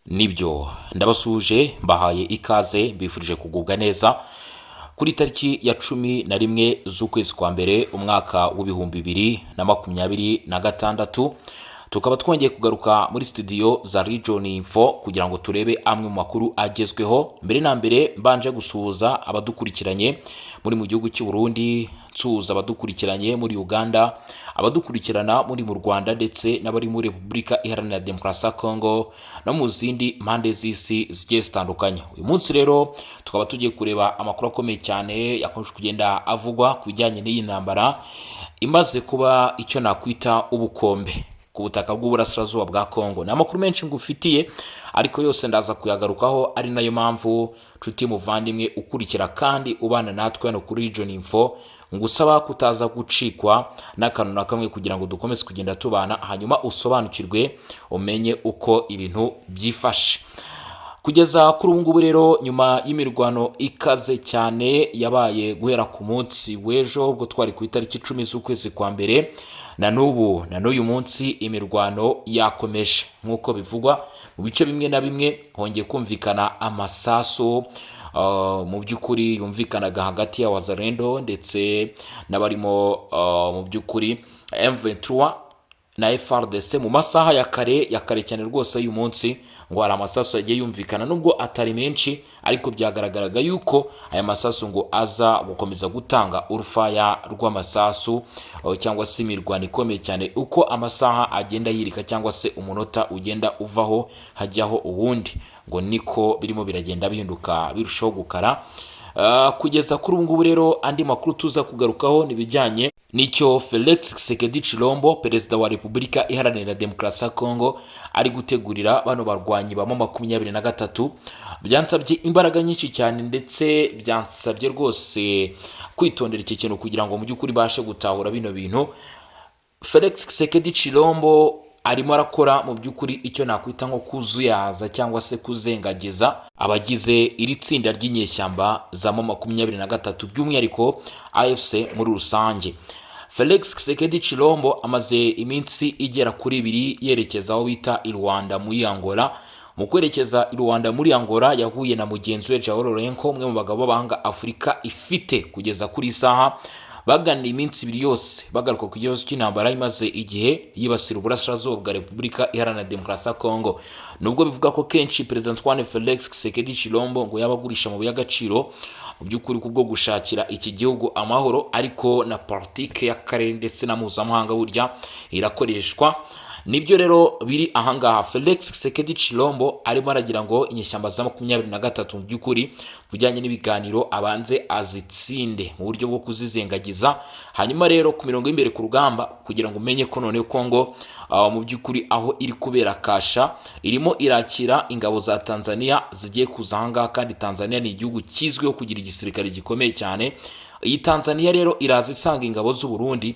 Nibyo, ndabasuhuje, mbahaye ikaze, mbifurije kugubwa neza kuri tariki ya 11 z'ukwezi kwa mbere, umwaka w'2026. Tukaba twongeye kugaruka muri studio za Region Info kugira ngo turebe amwe mu makuru agezweho. Mbere na mbere mbanje gusuhuza abadukurikiranye muri mu gihugu cy'u Burundi, nsuhuza abadukurikiranye muri Uganda, abadukurikirana muri mu Rwanda, ndetse n'abari muri Repubulika Iharanira Demokarasi ya Congo no mu zindi mpande z'isi zigiye zitandukanye. Uyu munsi rero tukaba tugiye kureba amakuru akomeye cyane yakomeje kugenda avugwa ku bijyanye n'iyi ntambara imaze kuba icyo nakwita ubukombe ku butaka bw'uburasirazuba bwa Congo. Ni amakuru menshi ngufitiye, ariko yose ndaza kuyagarukaho, ari nayo mpamvu, nshuti muvandimwe ukurikira kandi ubana natwe hano kuri Region Info, ngusaba kutaza gucikwa n'akantu na kamwe kugira ngo dukomeze kugenda tubana, hanyuma usobanukirwe, umenye uko ibintu byifashe. Kugeza kuri ubu ngubu rero, nyuma y'imirwano ikaze cyane yabaye guhera ku munsi w'ejo, ubwo twari ku itariki 10 z'ukwezi kwa mbere, na n'ubu na n'uyu munsi imirwano yakomeje. Nk'uko bivugwa, mu bice bimwe na bimwe hongeye kumvikana amasasu mu by'ukuri yumvikanaga hagati ya Wazalendo ndetse n'abarimo mu by'ukuri M23 na FARDC. Mu masaha ya kare, ya kare cyane rwose y'uyu munsi, ngo hari amasasu yagiye yumvikana, nubwo atari menshi, ariko byagaragaraga yuko aya masasu ngo aza gukomeza gutanga urufaya rw'amasasu cyangwa se imirwano ikomeye cyane uko amasaha agenda yirika, cyangwa se umunota ugenda uvaho hajyaho uwundi, ngo niko birimo biragenda bihinduka, birushaho gukara. Kugeza kuri ubu ngubu rero, andi makuru tuza kugarukaho ni ibijyanye n'icyo Felix Tshisekedi Tshilombo, perezida wa Repubulika Iharanira Demokarasi ya Congo, ari gutegurira bano barwanyi ba M23. Byansabye imbaraga nyinshi cyane, ndetse byansabye rwose kwitondera iki kintu kugira ngo mu by'ukuri bashe gutahura bino bintu. Felix Tshisekedi Tshilombo arimo arakora mu by'ukuri icyo nakwita nko kuzuyaza cyangwa se kuzengagiza abagize iri tsinda ry'inyeshyamba za M23, by'umwihariko AFC muri rusange. Felix Tshisekedi Tshilombo amaze iminsi igera kuri 2 yerekeza aho bita i Luanda muri Angola. Mu kwerekeza i Luanda muri Angola, yahuye na mugenzi we João Lourenço, umwe mu bagabo b'abahanga Afurika ifite kugeza kuri isaha. Baganiriye iminsi 2 yose, bagaruka ku kibazo cy'intambara imaze igihe yibasira uburasirazuba bwa Repubulika Iharanira Demokarasi ya Congo. Nubwo bivuga ko kenshi Perezida Antoine Felix Tshisekedi Tshilombo ngo yaba agurisha amabuye y'agaciro mu by'ukuri kubwo gushakira iki gihugu amahoro, ariko na politike y'akarere ndetse na mpuzamahanga burya irakoreshwa. Nibyo rero biri ahangaha. Felix Tshisekedi Tshilombo arimo aragira ngo inyeshyamba za 23 mu by'ukuri bijyanye n'ibiganiro abanze azitsinde mu buryo bwo kuzizengagiza. Hanyuma rero ku mirongo y'imbere ku rugamba, kugira ngo umenye ko none Kongo mu by'ukuri aho iri kubera kasha, irimo irakira ingabo za Tanzania zigiye kuza ahangaha, kandi Tanzania ni igihugu kizwiho kugira igisirikare gikomeye cyane. Iyi Tanzania rero iraza isanga ingabo z'u Burundi,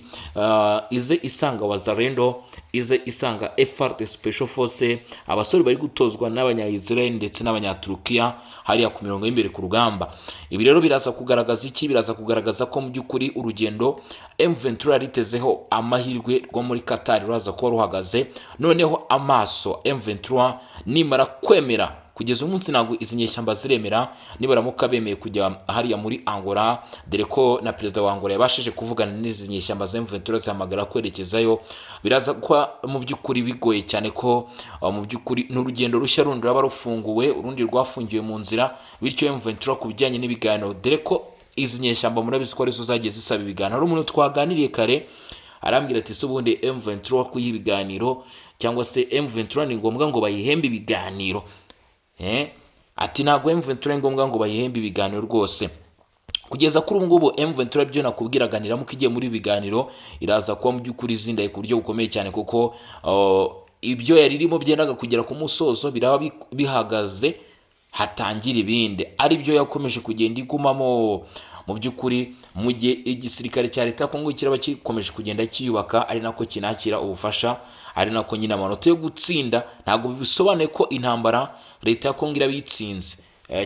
ize isanga Wazalendo, ize isanga FARDC Special Force, abasore bari gutozwa n'abanya-Israel ndetse n'abanyaturukiya hariya ku mirongo y'imbere ku rugamba. Ibi rero biraza kugaragaza iki? Biraza kugaragaza ko mu by'ukuri urugendo M23 yaritezeho amahirwe rwo muri Qatar ruraza kuba ruhagaze. Noneho amaso M23 nimara kwemera, kugeza umunsi ntabwo izi nyeshyamba ziremera, nibaramuka bemeye kujya hariya muri Angola, dore ko na perezida wa Angola yabashije kuvugana n'izi nyeshyamba za M23 zihamagara kwerekezayo, biraza kuba mu by'ukuri bigoye cyane ko mu by'ukuri n'urugendo rushya rundi ruraba rufunguwe, urundi rwafungiwe mu nzira. Bityo M23 ku bijyanye n'ibiganiro, dore ko izi nyeshyamba murabizi ko arizo zagiye zisaba ibiganiro. Hari umuntu twaganiriye kare arambwira ati: "Se ubundi M23 kuyiha ibiganiro, cyangwa se M23 ni ngombwa ngo bayihembe ibiganiro?" Ati: "Ntabwo M23 ari ngombwa ngo bayihembe ibiganiro rwose." Kugeza kuri ubu ngubu M23, byo nakubwiraga, niramuka igiye muri ibiganiro iraza kuba mu by'ukuri izindaye ku buryo bukomeye cyane, kuko ibyo yari irimo byendaga kugera ku musozo biraba bihagaze, hatangira ibindi, ari byo yakomeje kugenda igumamo mu by'ukuri, mu gihe igisirikare cya leta ya Kongo kiraba gikomeje kugenda cyiyubaka, ari nako kinakira ubufasha, ari nako nyine amanota yo gutsinda. Ntabwo bisobanuye ko intambara leta ya Kongo iraba yitsinze,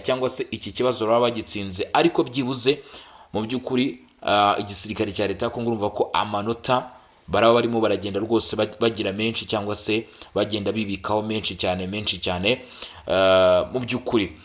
cyangwa se iki kibazo baba bagitsinze, ariko byibuze mu by'ukuri igisirikare cya leta ya Kongo urumva ko amanota Baraba barimo baragenda rwose bagira menshi cyangwa se bagenda bibikaho menshi cyane, menshi cyane. Mu by'ukuri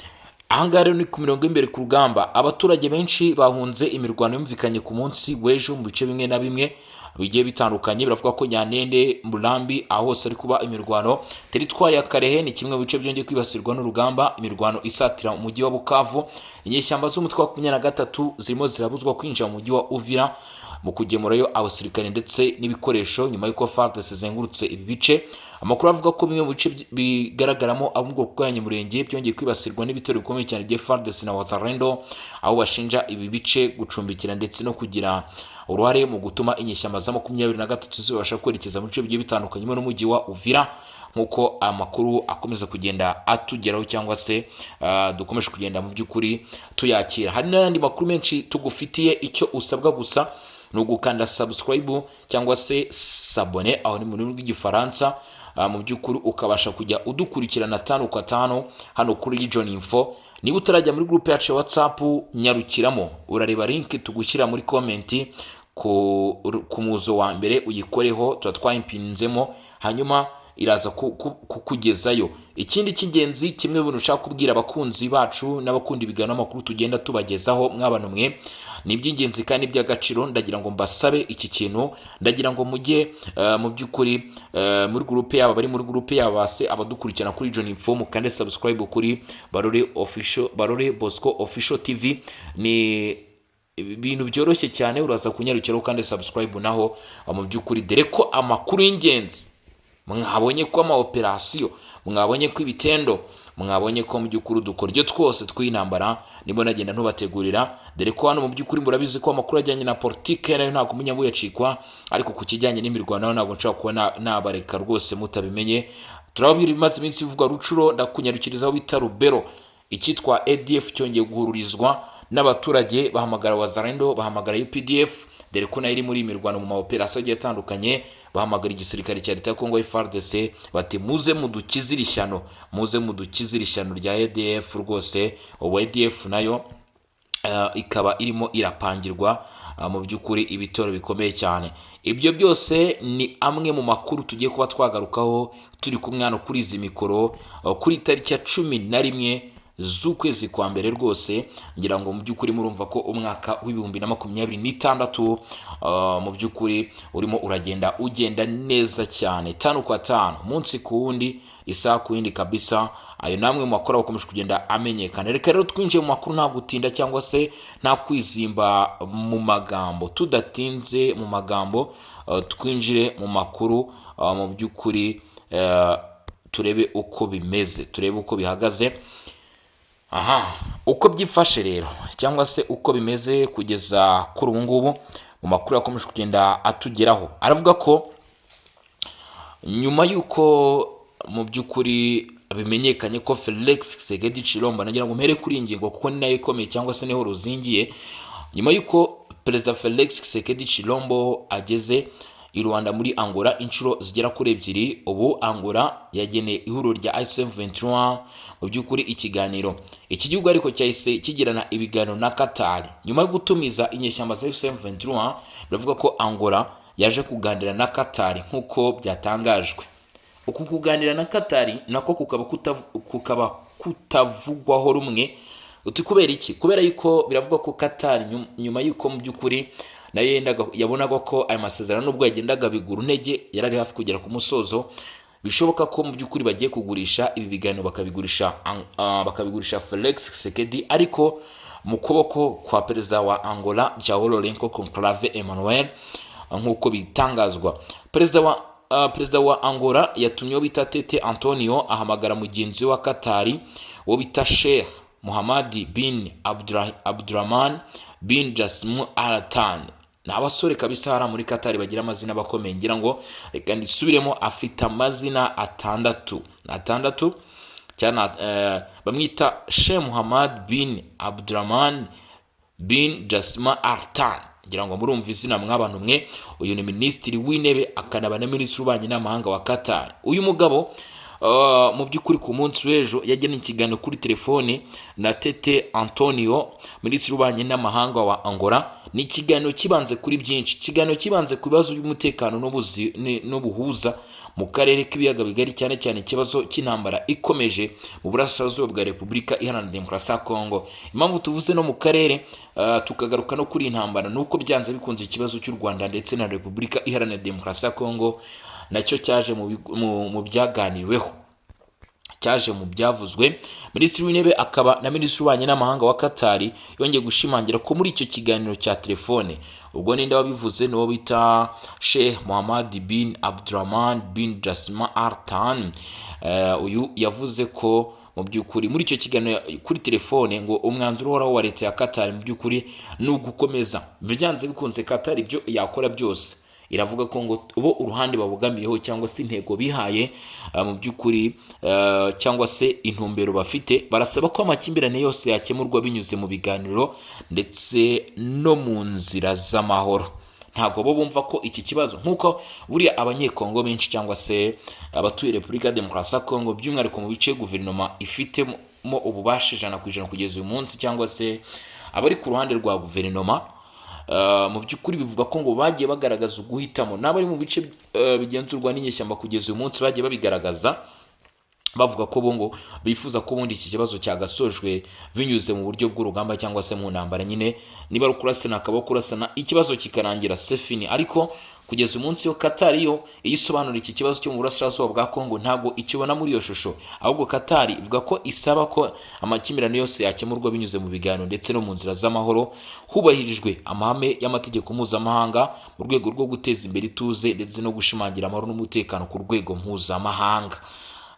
ahangaha rero ni ku mirongo y'imbere ku rugamba. Abaturage benshi bahunze imirwano yumvikanye ku munsi w'ejo mu bice bimwe na bimwe bigiye bitandukanye. Biravuga ko Nyanende, Murambi, aho hose ari kuba imirwano. Teritwari ya Karehe ni kimwe mu bice byongeye kwibasirwa n'urugamba, imirwano isatira umujyi wa Bukavu. Inyeshyamba z'umutwe wa 23 zirimo zirabuzwa kwinjira mu mujyi wa Uvira mu kugemurayo abasirikare ndetse n'ibikoresho, nyuma y'uko FARDC zizengurutse ibi bice. Amakuru avuga ko bimwe mu bice bigaragaramo abo mu bwoko bwa Nyamurenge byongeye kwibasirwa n'ibitero bikomeye cyane bya FARDC na Wazalendo, aho bashinja ibi bice gucumbikira ndetse no kugira uruhare mu gutuma inyeshyamba za 23 zibasha kwerekeza mu bice bigiye bitandukanye n'umujyi wa Uvira, nk'uko amakuru akomeza kugenda atugeraho cyangwa se dukomeje kugenda mu by'ukuri tuyakira. Hari n'ayandi makuru menshi tugufitiye. Icyo usabwa gusa ni ugukanda subscribe cyangwa se s'abonner, aho ni mu rurimi rw'Igifaransa. Mu by'ukuri ukabasha kujya udukurikirana tanu kwa tanu hano kuri Region Info. Niba utarajya muri groupe yacu ya WhatsApp, nyarukiramo, urareba link tugushyira muri comment ku muzo wa mbere, uyikoreho, tuba twayimpinzemo, hanyuma iraza kukugezayo. Ikindi cy'ingenzi, kimwe mu bintu ushaka kubwira abakunzi bacu n'abakunda ibiganiro n'amakuru tugenda tubagezaho, mw'abantu mwe, ni iby'ingenzi kandi by'agaciro. Ndagira ngo mbasabe iki kintu, ndagira ngo mujye mu by'ukuri muri groupe yabo, bari muri groupe yabo se abadukurikirana kuri John Info, mukande subscribe kuri Barore Official, Barore Bosco Official TV. Ni ibintu byoroshye cyane, uraza kunyarukiraho kandi subscribe naho. Mu by'ukuri, dore ko amakuru y'ingenzi mwabonye ko ama operasiyo, mwabonye ko ibitendo, mwabonye ko mu by'ukuri udukoryo twose tw'intambara nibwo nagenda ntubategurira, dore ko hano mu by'ukuri murabizi ko amakuru ajyanye na politike nayo ntabwo umenya buyacikwa, ariko ku kijyanye n'imirwano naho ntabwo nshobora kuba nabareka rwose mutabimenye. Turababwira ibimaze iminsi bivugwa Rucuro, ndakunyarukiriza aho bita Rubero. Icyitwa ADF cyongeye guhururizwa n'abaturage, bahamagara Wazalendo, bahamagara UPDF, dore ko nayo iri muri iyi mirwano mu ma operasiyo agiye atandukanye, bahamagara igisirikare cya leta ya Kongo FARDC, bati: "Muze mudukize iri shyano, muze mudukize iri shyano rya ADF." Rwose ubu ADF nayo ikaba irimo irapangirwa mu by'ukuri ibitoro bikomeye cyane. Ibyo byose ni amwe mu makuru tugiye kuba twagarukaho turi kumwe hano kuri izi mikoro kuri tariki ya 11 z'ukwezi kwa mbere. Rwose ngira ngo mu by'ukuri murumva ko umwaka w'2026 mu by'ukuri urimo uragenda ugenda neza cyane, tanu kwa tanu, umunsi ku wundi, isaha ku yindi kabisa. Ayo namwe mu makuru akomeje kugenda amenyekana. Reka rero twinjiye mu makuru nta gutinda cyangwa se nta kwizimba mu magambo, tudatinze mu magambo, twinjire mu makuru mu by'ukuri turebe uko bimeze, turebe uko bihagaze. Aha uko byifashe rero cyangwa se uko bimeze kugeza kuri ubu ngubu, mu makuru yakomeje kugenda atugeraho aravuga ko nyuma y'uko mu by'ukuri bimenyekanye ko Felix Tshisekedi Tshilombo, nagira ngo mpere kuri iyi ngingo kuko ni nayo ikomeye cyangwa se niho ruzingiye, nyuma y'uko Perezida Felix Tshisekedi Tshilombo ageze i Rwanda muri Angola inshuro zigera kuri ebyiri, ubu Angola yageneye ihuriro rya M23 mu by'ukuri ikiganiro. Iki gihugu ariko cyahise kigirana ibiganiro na Qatar nyuma yo gutumiza inyeshyamba za M23. Biravuga ko Angola yaje kuganira na Qatar nk'uko byatangajwe. Uku kuganira na Qatar nako kukaba kutavugwaho rumwe. Uti kubera iki? Kubera yuko biravugwa ko Qatar nyuma yuko mu by'ukuri nayo yabonaga ko aya masezerano, nubwo yagendaga bigura intege, yari ari hafi kugera ku musozo, bishoboka ko mu by'ukuri bagiye kugurisha ibi biganiro, bakabigurisha Felix Tshisekedi, ariko mu kuboko kwa perezida wa Angola João Lourenço Conclave Emmanuel. Nk'uko bitangazwa, perezida wa Angola yatumye uwo bita Tete Antonio ahamagara mugenzi we wa Katari, uwo bita Sheikh Muhammad bin Abdurrahman bin Jassim Al Thani. Ni abasore kabisa hariya muri Katari bagira amazina bakomeye. Ngira ngo reka ndisubiremo, afite amazina atandatu, atandatu cyane. Bamwita Sheikh Muhammad bin Abdurrahman bin Jassim Al Thani. Ngira ngo murumva izina mw'abantu mwe. Uyu ni minisitiri w'intebe akanaba na minisitiri w'ububanyi n'amahanga wa Qatar. Uyu mugabo Mu by'ukuri ku munsi w'ejo yagiranye ikiganiro kuri telefone na Tete Antonio, minisitiri w'ububanyi n'amahanga wa Angola. Ni ikiganiro kibanze kuri byinshi, ikiganiro kibanze ku bibazo by'umutekano n'ubuhuza mu karere k'ibiyaga bigari, cyane cyane ikibazo cy'intambara ikomeje mu burasirazuba bwa Repubulika Iharanira Demokarasi ya Kongo. Impamvu tuvuze no mu karere, tukagaruka no kuri iyi ntambara, ni uko byanze bikunze ikibazo cy'u Rwanda ndetse na Repubulika Iharanira Demokarasi ya Kongo nacyo cyaje mu byaganiriweho, cyaje mu byavuzwe. Minisitiri w'Intebe akaba na Minisitiri w'Ububanyi n'Amahanga wa Katari yongeye gushimangira ko muri icyo kiganiro cya telefone, ubwo ninde wabivuze? N'uwo bita Sheikh Mohammed bin Abdurrahman bin Jassim Al Thani. Uyu yavuze ko mu by'ukuri muri icyo kiganiro kuri telefone ngo umwanzuro uhoraho wa leta ya Katari mu by'ukuri ni ugukomeza, byanze bikunze Katari ibyo yakora byose, iravuga ko ngo bo uruhande babogamiyeho cyangwa se intego bihaye, mu by'ukuri, cyangwa se intumbero bafite, barasaba ko amakimbirane yose yakemurwa binyuze mu biganiro ndetse no mu nzira z'amahoro. Ntabwo bo bumva ko iki kibazo, nk'uko buriya Abanyekongo benshi cyangwa se abatuye Repubulika ya Demokarasi ya Kongo, by'umwihariko mu bice guverinoma ifitemo ububasha 100% kugeza uyu munsi, cyangwa se abari ku ruhande rwa guverinoma, mu by'ukuri bivuga ko ngo bagiye bagaragaza uguhitamo, n'abari mu bice bigenzurwa n'inyeshyamba kugeza uyu munsi bagiye babigaragaza, bavuga ko bo ngo bifuza ko ubundi iki kibazo cyagasojwe binyuze mu buryo bw'urugamba cyangwa se mu ntambara nyine, niba ari ukurasana akaba kurasana, ikibazo kikarangira, c'est fini. Ariko kugeza umunsi yo Katari yo iyo isobanura iki kibazo cyo mu burasirazuba bwa Kongo ntabwo ikibona muri iyo shusho, ahubwo Katari ivuga ko isaba ko amakimbirane yose yakemurwa binyuze mu biganiro ndetse no mu nzira z'amahoro, hubahirijwe amahame y'amategeko mpuzamahanga, mu rwego rwo guteza imbere ituze ndetse no gushimangira amahoro n'umutekano ku rwego mpuzamahanga.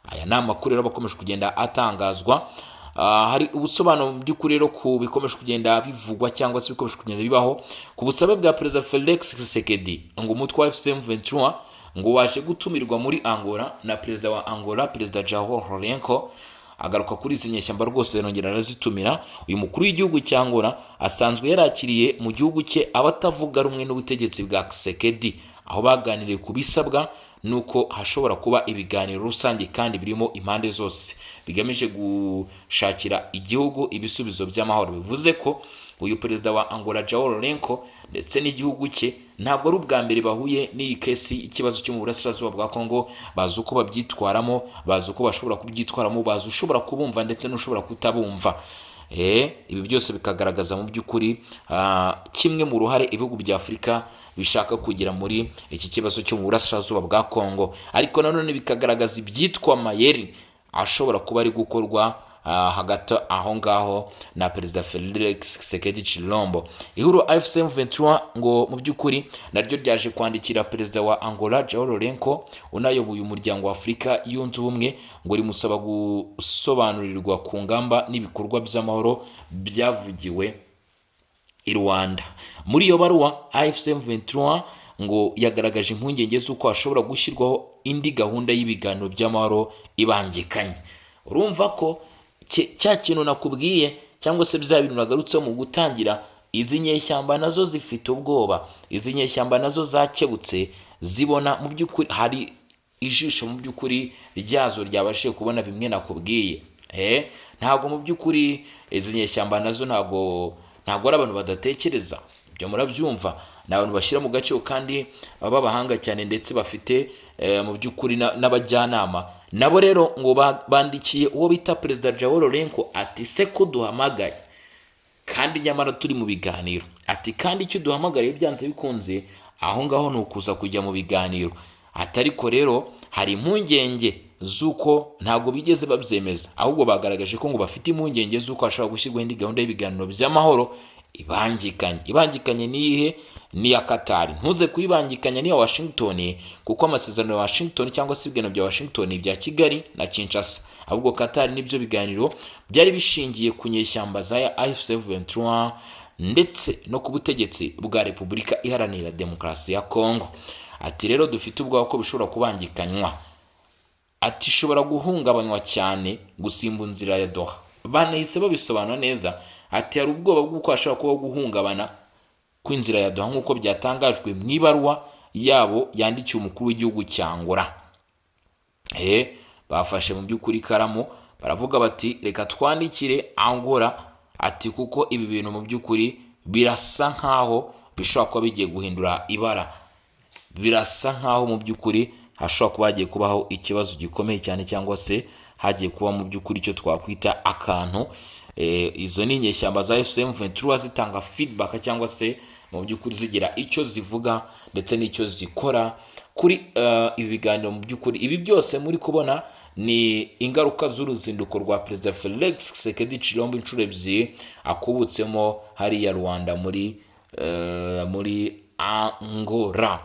Aya ni amakuru rero akomeje kugenda atangazwa. Hari ubusobanuro mu by'ukuri rero ku bikomeje kugenda bivugwa cyangwa se bikomeje kugenda bibaho ku busabe bwa Perezida Felix Tshisekedi. Ngo umutwe wa AFC M23 ngo waje gutumirwa muri Angola na Perezida wa Angola, Perezida João Lourenço, agaruka kuri izi nyeshyamba rwose, arongera arazitumira. Uyu mukuru w'igihugu cya Angola asanzwe yarakiriye mu gihugu cye abatavuga rumwe n'ubutegetsi bwa Tshisekedi, aho baganiriye ku bisabwa nuko hashobora kuba ibiganiro rusange kandi birimo impande zose bigamije gushakira igihugu ibisubizo by'amahoro. Bivuze ko uyu perezida wa Angola João Lourenço ndetse n'igihugu cye ntabwo ari ubwa mbere bahuye n'iyi case, ikibazo cyo mu burasirazuba bwa Kongo. Bazi uko babyitwaramo, bazi uko bashobora kubyitwaramo, bazi ushobora kubumva ndetse n'ushobora kutabumva. Ibi byose bikagaragaza mu by'ukuri kimwe mu ruhare ibihugu bya Afurika bishaka kugira muri iki kibazo cyo mu burasirazuba bwa Kongo, ariko nanone bikagaragaza ibyitwa amayeri ashobora kuba ari gukorwa hagati aho ngaho na Perezida Felix Tshisekedi Tshilombo. Ihuriro AFC M23 ngo mu by'ukuri naryo ryaje kwandikira Perezida wa Angola João Lourenço unayoboye Umuryango wa Afurika Yunze Ubumwe, ngo rimusaba gusobanurirwa ku ngamba n'ibikorwa by'amahoro byavugiwe i Rwanda. Muri iyo baruwa, AFC M23 ngo yagaragaje impungenge z'uko hashobora gushyirwaho indi gahunda y'ibiganiro by'amahoro ibangikanye. Urumva ko cya kintu nakubwiye cyangwa se bya bintu nagarutseho mu gutangira, izi nyeshyamba nazo zifite ubwoba, izi nyeshyamba nazo zakebutse, zibona mu by'ukuri hari ijisho mu by'ukuri ryazo ryabashije kubona bimwe nakubwiye. Ntabwo mu by'ukuri izi nyeshyamba nazo ntabwo ari abantu badatekereza, ibyo murabyumva, ni abantu bashyira mu gaciro kandi b'abahanga cyane, ndetse bafite mu by'ukuri n'abajyanama nabo. Rero ngo bandikiye uwo bita Perezida João Lourenço ati: "Se ko duhamagaye kandi nyamara turi mu biganiro?" Ati: "Kandi icyo duhamagariye byanze bikunze aho ngaho ni ukuza kujya mu biganiro." Ati: "Ariko rero hari impungenge z'uko," ntabwo bigeze babyemeza, ahubwo bagaragaje ko ngo bafite impungenge z'uko hashobora gushyirwaho indi gahunda y'ibiganiro by'amahoro ibangikanye. Ibangikanye ni iyihe? Ni iya Katari. Ntuze kuyibangikanya n'iya Washington, kuko amasezerano ya Washington cyangwa se ibiganiro bya Washington bya Kigali na Kinshasa, ahubwo Katari nibyo biganiro byari bishingiye ku nyeshyamba za AFC 23 ndetse no ku butegetsi bwa Repubulika Iharanira Demokarasi ya Kongo. Ati: "Rero dufite ubwoba ko bishobora kubangikanywa." Ati: "Ishobora guhungabanywa cyane gusimba inzira ya Doha." Banahise babisobanura neza, ati: "Hari ubwoba bw'uko hashobora kubaho guhungabana kw'inzira ya Doha," nk'uko byatangajwe mu ibaruwa yabo yandikiye umukuru w'igihugu cya Angola. Bafashe mu by'ukuri ikaramu, baravuga bati: "Reka twandikire Angola," ati kuko ibi bintu mu by'ukuri birasa nkaho bishobora kuba bigiye guhindura ibara, birasa nkaho mu by'ukuri hashobora kuba hagiye kubaho ikibazo gikomeye cyane, cyangwa se hagiye kuba mu by'ukuri icyo twakwita akantu. Izo ni inyeshyamba za AFC M23 zitanga feedback, cyangwa se mu by'ukuri zigira icyo zivuga ndetse n'icyo zikora kuri ibi biganiro. Mu by'ukuri ibi byose muri kubona ni ingaruka z'uruzinduko rwa Perezida Felix Tshisekedi Tshilombo inshuro ebyiri akubutsemo hariya Rwanda muri Angola.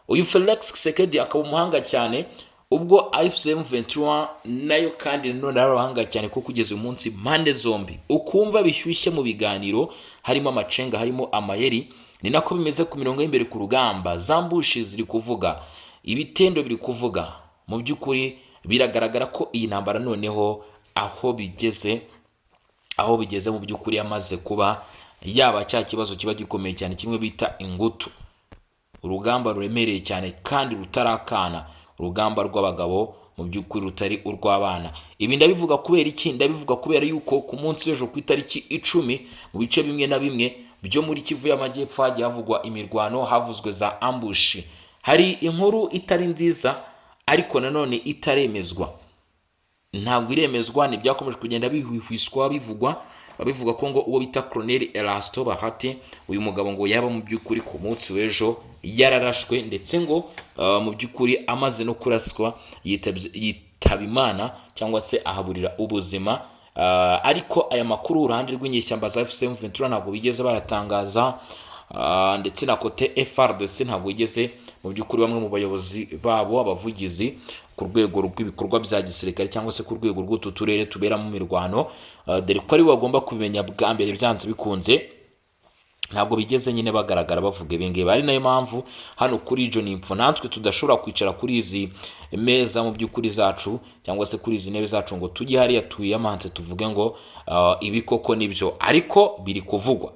Uyu Felix Tshisekedi akaba umuhanga cyane, ubwo AFC M23 nayo kandi nanone ari abahanga cyane, kuko kugeza uyu munsi impande zombi ukumva bishyushye mu biganiro, harimo amacenga, harimo amayeri. Ni nako bimeze ku mirongo y'imbere ku rugamba, za ambush ziri kuvuga, ibitendo biri kuvuga. Mu by'ukuri biragaragara ko iyi ntambara noneho aho bigeze mu by'ukuri yamaze kuba yaba cya kibazo kiba gikomeye cyane, kimwe bita ingutu, urugamba ruremereye cyane kandi rutarakana, urugamba rw'abagabo mu by'ukuri rutari urw'abana. Ibi ndabivuga kubera iki? Ndabivuga kubera yuko ku munsi w'ejo ku itariki 10, mu bice bimwe na bimwe byo muri Kivu y'Amajyepfo hagiye havugwa imirwano, havuzwe za ambush. Hari inkuru itari nziza ariko nanone itaremezwa, ntabwo iremezwa, ni byakomeje kugenda bihwihwiswa, bivugwa, bivuga ko ngo uwo bita Colonel Erasto Bahati, uyu mugabo ngo yaba mu by'ukuri ku munsi w'ejo yararashwe, ndetse ngo mu by'ukuri amaze no kuraswa yitaba Imana cyangwa se ahaburira ubuzima. Ariko aya makuru uruhande rw'inyeshyamba za AFC M23 ntabwo bigeze bayatangaza, ndetse na côté FARDC ntabwo bigeze mu by'ukuri bamwe mu bayobozi babo, abavugizi ku rwego rw'ibikorwa bya gisirikare cyangwa se ku rwego rw'utu turere tuberamo imirwano, dore ko ari bo bagomba kubimenya bwa mbere byanze bikunze, ntabwo bigeze nyine bagaragara bavuga ibi ngibi. Ari nayo mpamvu hano kuri John Info natwe tudashobora kwicara kuri izi meza mu by'ukuri zacu, cyangwa se kuri izi ntebe zacu, ngo tujye hariya tuyiyamanse tuvuge ngo ibi koko nibyo. Ariko biri kuvugwa,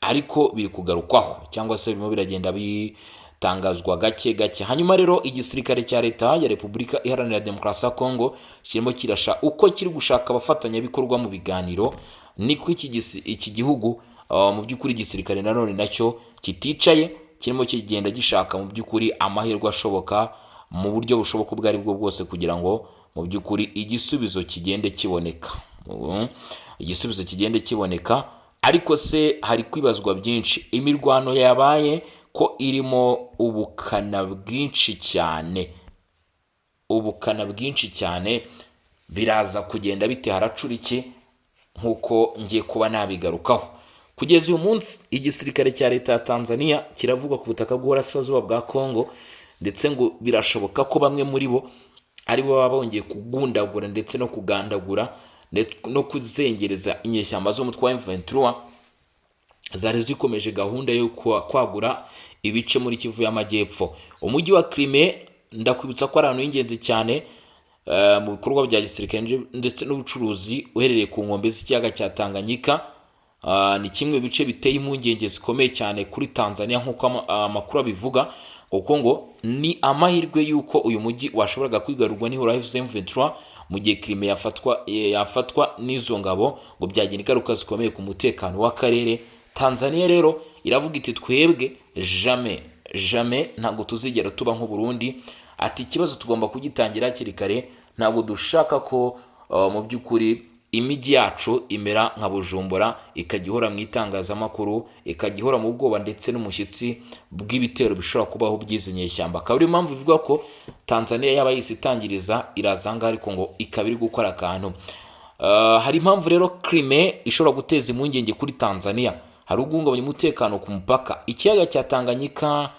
ariko biri kugarukwaho, cyangwa se birimo biragenda bitangazwa gake gake. Hanyuma rero igisirikare cya Leta ya Repubulika Iharanira Demokarasi ya Kongo kirimo kirasha uko kiri gushaka abafatanyabikorwa mu biganiro, niko iki gihugu mu by'ukuri igisirikare nanone nacyo kiticaye, kirimo kigenda gishaka mu by'ukuri amahirwe ashoboka mu buryo bushoboka ubwo ari bwo bwose, kugira ngo mu by'ukuri igisubizo kigende kiboneka. Igisubizo kigende kiboneka. Ariko se hari kwibazwa byinshi: imirwano yabaye ko irimo ubukana bwinshi cyane, ubukana bwinshi cyane, biraza kugenda bite? Haracura iki? Nk'uko ngiye kuba nabigarukaho, kugeza uyu munsi igisirikare cya Leta ya Tanzania kiravugwa ku butaka bw'uburasirazuba bwa Congo, ndetse ngo birashoboka ko bamwe muri bo ari bo baba bongeye kugundagura ndetse no kugandagura no kuzengereza inyeshyamba z'umutwe wa M23 zari zikomeje gahunda yo kwagura ibice muri Kivu y'Amajyepfo. Umujyi wa Crimea, ndakwibutsa ko ari ahantu h'ingenzi cyane mu bikorwa bya gisirikare ndetse n'ubucuruzi, uherereye ku nkombe z'ikiyaga cya Tanganyika. Ni kimwe mu bice biteye impungenge zikomeye cyane kuri Tanzania, nk'uko amakuru abivuga, kuko ngo ni amahirwe y'uko uyu mujyi washoboraga kwigarurwa n'ihuriro AFC M23. Mu gihe Crimea yafatwa n'izo ngabo, ngo byagira ingaruka zikomeye ku mutekano w'akarere. Tanzania rero iravuga iti: "Twebwe jamais, jamais, ntabwo tuzigera tuba nk'u Burundi." Ati: "Ikibazo tugomba kugitangira hakiri kare, ntabwo dushaka ko mu by'ukuri imijyi yacu imera nka Bujumbura, ikajya ihora mu itangazamakuru, ikajya ihora mu bwoba ndetse n'umushyitsi bw'ibitero bishobora kubaho by'izi nyeshyamba." Akaba ariyo mpamvu ivuga ko Tanzania yaba yise itangiriza iraza aha ngaha, ariko ngo ikaba iri gukora akantu. Hari impamvu rero Crimea ishobora guteza impungenge kuri Tanzania. Hari uguhungabanya umutekano ku mupaka. Ikiyaga cya Tanganyika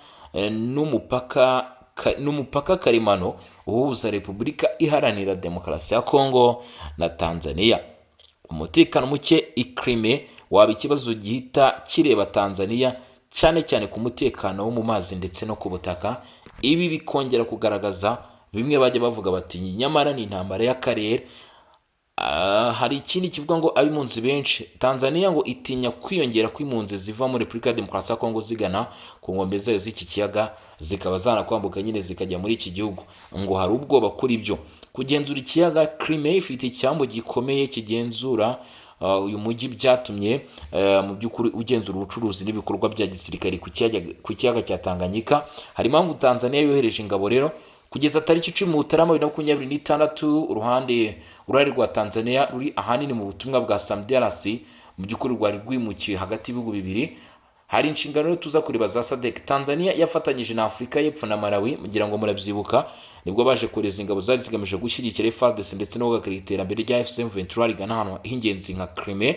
n'umupaka karemano uhuza Repubulika Iharanira Demokarasi ya Kongo na Tanzania. Umutekano muke i Crimea waba ikibazo gihita kireba Tanzania, cyane cyane ku mutekano wo mu mazi ndetse no ku butaka. Ibi bikongera kugaragaza bimwe bajya bavuga bati: "Nyamara ni intambara y'akarere." Hari ikindi kivuga ngo ab'impunzi benshi, Tanzania ngo itinya kwiyongera kw'impunzi ziva muri Repubulika ya Demokarasi ya Kongo zigana ku nkombe zayo z'iki kiyaga, zikaba zanakwambuka nyine zikajya muri iki gihugu. Ngo hari ubwoba kuri byo. Kugenzura ikiyaga Crimea, ifite icyambu gikomeye kigenzura uyu mujyi, byatumye mu by'ukuri ugenzura ubucuruzi n'ibikorwa bya gisirikare ku kiyaga cya Tanganyika. Hari impamvu Tanzania yohereje ingabo rero. Kugeza tariki 10 Mutarama 2026, uruhare rwa Tanzania ruri ahanini mu butumwa bwa SAMIDRC, mu by'ukuri rwari rwimukiye hagati y'ibihugu bibiri. Hari inshingano rero tuza kureba za SADC. Tanzania yafatanyije na Afurika y'Epfo na Malawi, mugira ngo murabyibuka, nibwo baje kohereza ingabo zari zigamije gushyigikira FARDC ndetse no guhagarika iterambere rya AFC M23 rigana ahantu h'ingenzi nka Crimea.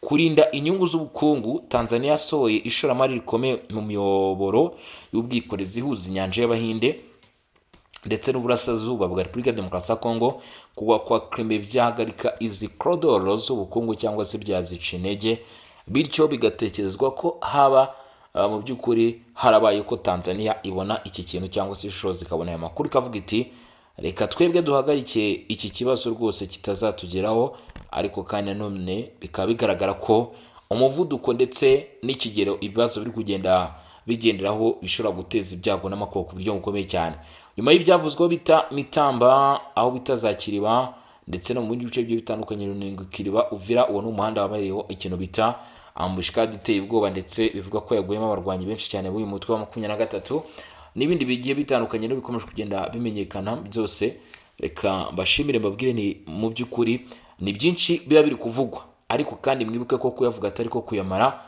Kurinda inyungu z'ubukungu, Tanzania yasohoye ishoramari rikomeye mu miyoboro y'ubwikorezi ihuza inyanja y'Abahinde ndetse n'uburasirazuba bwa Repubulika ya Demokarasi ya Kongo. Kugwa kwa Crimea byahagarika izi koridoro z'ubukungu cyangwa se byazica intege, bityo bigatekerezwa ko haba mu by'ukuri harabaye ko Tanzania ibona iki kintu cyangwa se ishusho, zikabona aya makuru, ikavuga iti: "Reka twebwe duhagarike iki kibazo rwose kitazatugeraho." Ariko kandi nanone bikaba bigaragara ko umuvuduko ndetse n'ikigero ibibazo biri kugenda bigenderaho bishobora guteza ibyago n'amakuba ku buryo bukomeye cyane. Nyuma y'ibyavuzweho bita Mitamba, aho bita za Kiriba ndetse no mu bindi bice bigiye bitandukanye, Runingo, Kiriba, Uvira, uwo ni umuhanda wabayeho ikintu bita embuscade iteye ubwoba, ndetse bivuga ko yaguyemo abarwanyi benshi cyane b'uyu mutwe wa 23 n'ibindi bigiye bitandukanye no bikomeje kugenda bimenyekana byose. Reka mbashimire, mbabwire ni mu by'ukuri ni byinshi biba biri kuvugwa, ariko kandi mwibuke ko kuyavuga atari ko kuyamara,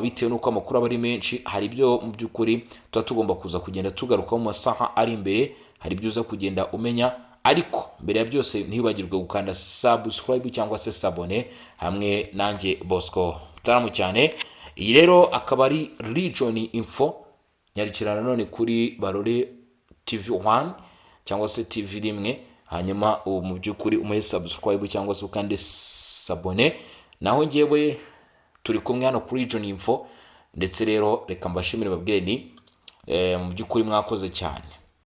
bitewe n'uko amakuru aba ari menshi. Hari ibyo mu by'ukuri tuba tugomba kuza kugenda tugarukaho mu masaha ari imbere, hari ibyo uza kugenda umenya. Ariko mbere ya byose, ntiwibagirwe gukanda subscribe cyangwa se s'abonner hamwe nanjye Bosco Taramu cyane. Iyi rero akaba ari Region Info. Nyarukira nanone kuri Barore TV 1 cyangwa se TV 1, hanyuma ubu mu by'ukuri umuhe subscribe cyangwa se ukande s'abonner. Naho ngewe turi kumwe hano kuri Region Info, ndetse rero reka mbashimire, babwire ni mu by'ukuri mwakoze cyane.